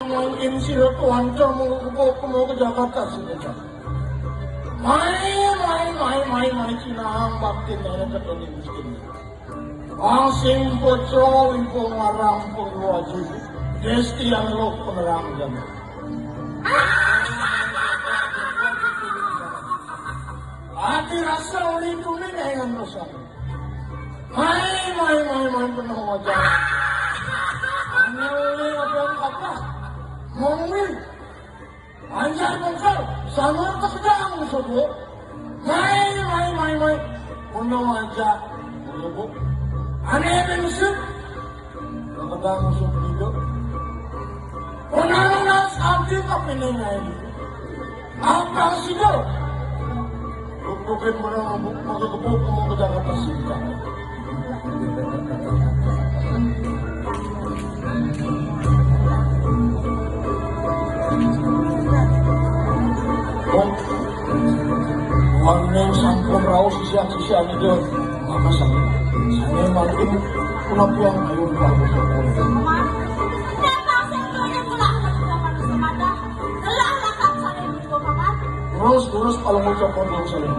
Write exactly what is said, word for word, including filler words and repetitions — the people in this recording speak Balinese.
Mangkin sira tuan mau ke Jakarta sira. Mai, mai, mai, mai, mai, cinahang bakti nana ketoni miskin. Asing pocol ipo ngarang pengwaji. Desti yang lo penerang jam. Ati rasa oli tuni dengan rasa. Mai, mai, mai, mai, penuh wajah. Ane oli apa yang apa? Mongwi. Anjar bongkar, sama terjang sobo. Mai, mai, mai, mai. Penuh wajah. Sobo. Ane bensip. Kadang musuh hidup. Penaruh nas abdi tapi nengai. Apa sih kau? Bukin barang mabuk maka kebuk mau ke Jakarta Simpang. Wong, wong yang sampun raus sisian-sisian itu, maka saya, saya makin punap yang ayo di Pak Bos. Terus, terus kalau mau copot dong saya.